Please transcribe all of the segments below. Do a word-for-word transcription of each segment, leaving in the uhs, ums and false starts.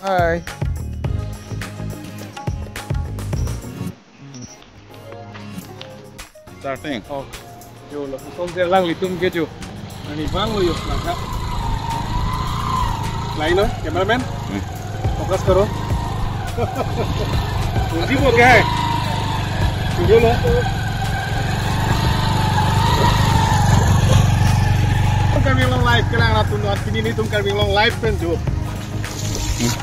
Hi. Starting. Oh. Yo, lapuson si alanglitum ke jo. Ani bang lo yo, langka. Line ho, cameraman. Hmm. Focus karo. Kunji bo kya hai? Studio lo. Karbi Anglong Live kelang atum, pini nelitum Karbi Anglong Live pen jo.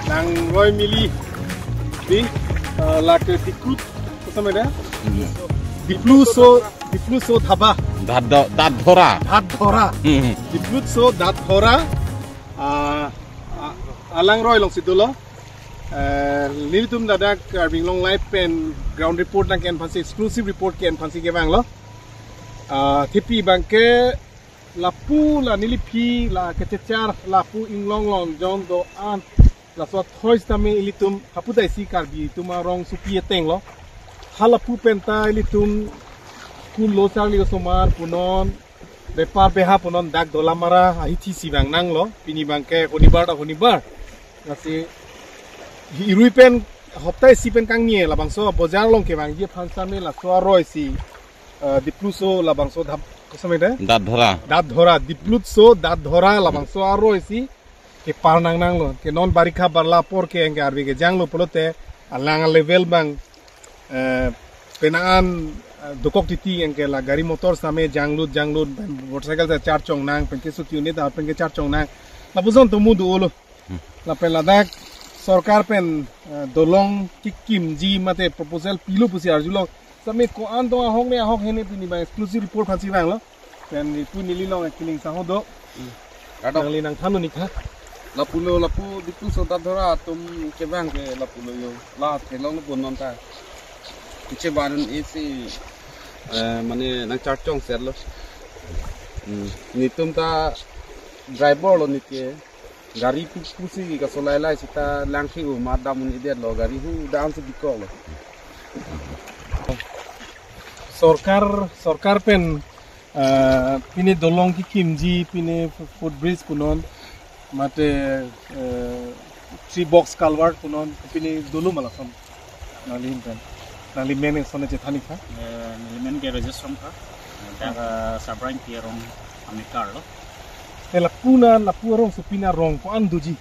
Langroi mili. Di, eh, lake Dikrut, koson ma dei? Hmm. Dipluso, Dipluso Dhaba. Dhat dho-, Dhat Dhora. Dhat Dhora. Hmm. Dipluso Dhat Dhora. Ah, ah, alangroi alongsi dolo. Eh, nelitum ladak Karbi Anglong Live pen ground report nangke-en aphansi, exclusive report ke-en aphansi kevanglo. Ah, thepi abangke lapu la neliphi la kechechar lapu inglong long jong do-an laso athoi sitame ilitum hapu ta isi Karbi atum arongsopi ateng lo. Halapu penta ilitum school lo, charli osomar punon, bepar beha punon dak Dolamara ahithi si vang nanglo. Pini abangke honibar ta honibar. Lasi irui pen hopta isi pen kangni labangso bojar along kevangji aphan sitame laso aroi si, eh, Dipluso labangso Dhab-, koson ma dei? Dhat Dhora. Dhat Dhora, Dipluso Dhat Dhora labangso aroi si kepar nang nanglo. Ke non barikha barla apor ke anke arve kejanglo pulote alang level abang, eh, penang an, eh, dokok titi anke la gari motor sitame janglut janglut, motorcycle ta charchong nang, penke scooty unit ta penke charchong nang. Lapuson tomu do-olo. Hmm. Lapen ladak sorkar pen, eh, dolong kekimji mate proposal pilo pusi arjulo. Sitame ko-an tong ahok ne ahok hene pini abang exclusive report aphansi vanglo. Pen ipu neli long ekiling saho do. Hmm. Kadok. Nangli nangthan un-ik tha. Lapulo lapu Dipluso Dhat Dhora atum kevang ke lapulo yo. La thelong lapu non ta. Kiche baran isi, eh, mane nangcharchong serlo. Hmm. Nelitum ta driver lo neli ke. Gari pu pusi kasolai lai sita langsi u ma dam un-edetlo, gari hu dam si bikoklo. Sorkar, sorkar pen, eh, pini dolong kekimji, pini footbridge punon, mate, eh, three box culvert punon, pini dolo ma lason. Nangli ahin pen. Nangli amen ason chethan-ik tha. Eh, neli amen ke Rajesh Rongphar. Eh, dak, eh, Sabraing Pierong amekar lo. Te lapu na, lapu arongsopi na rong ko-an doji?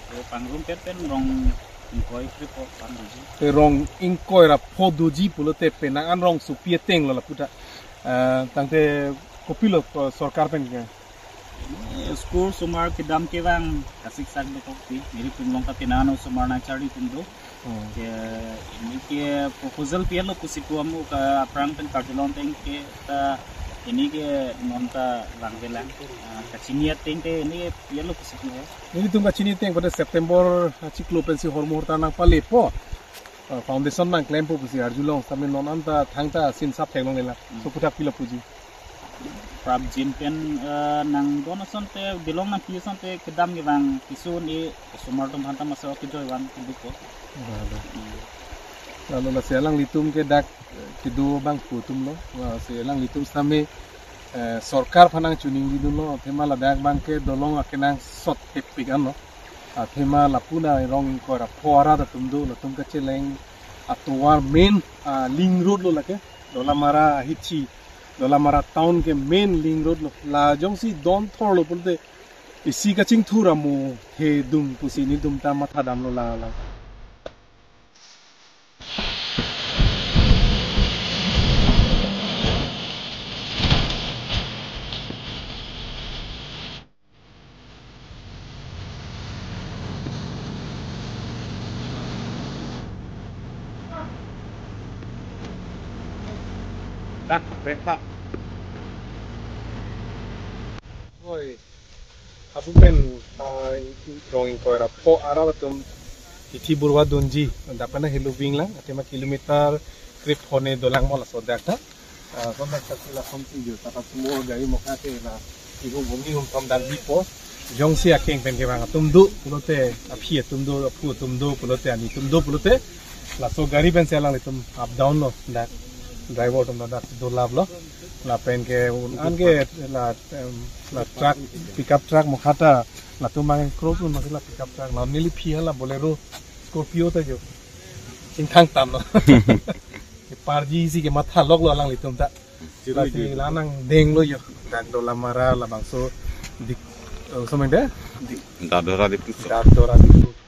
Ko pangrum pen pen rong ingkoi krepho ko-an doji. Te rong ingkoi ra pho doji pulote penang an rongsopi ateng lo lapu ta. Eh, tangte kopilo, eh, sorkar pen ke? School osomar kedam kevang kasiksak dokok ti. Neli pen long ta penang an osomar nangcharli atum do. Hmm. Ke, neli ke proposal pi-etlo pusi pu amu ke aphrang pen karjulong ateng ke ta neli ke non ta langvelang. Ah, kachini ateng ke neli ke pi-etlo pusi pu he. Nelitum kachini ateng pada September, ah, chiklo pensi hormu horta nangpalepo. Ah, foundation nangklempo pusi arjulong, sitame non an ta thangta sinsap theklonglelang. Hmm. So puthak pilo puji? Prapjin pen, eh, nangdon asonte, bilong nangpi asonte kedam kevang pisun e, osomar atum aphan ta masa kejoi van keduk ko. Ba, ba. Hmm. Lalo lasi alanglitum ke dak, eh, kedo abang pu atum lo. Lasi alanglitum sitame, eh, sorkar aphan nangchiningri dunlo, athema ladak abangke dolong akenangsot hepik anlo. Athema lapu na rong ingkoi ra pho arat atum do, latum kacheleng atovar main, ah, link road lo lake. Dolamara ahithi, Dolamara town ke main link road lo. La jongsi don thorlo pulote isi kachingthur amu he dung pusi nelitum ta matha damlo la la. Dak, brake pa. Oi. Hapu pen, ah, rong ingkoi ra pho arat atum hithi burwa dunji. Dak pen helo vinglang, athema kilometer krepho ne dolang mo laso dak ta. Ah, kontak taxi la something jo, Tata Sumo gari mokha ke la, ihum hum, ihum tom dang bipo. Jongsi akeng pen kevang atum do pulote, aphi atum do, aphu atum do pulote, ani atum do pulote, laso gari pensi alanglitum up down lo, dak driver atum dak dolap lo. Lapen ke un-an ke la, em, la truck, pickup truck mokha ta Latum mang krop lo, mang la pickup truck lo, neli phi hala Bolero, Scorpio ta jo. Chingthang tam lo. Ke parji si ke matha lok lo alanglitum ta. Lasi la nangdeng lo jo. Dak Dolamara labangso dik, eh, so mende? Dik. Dadora Diphu. Dadora Diphu.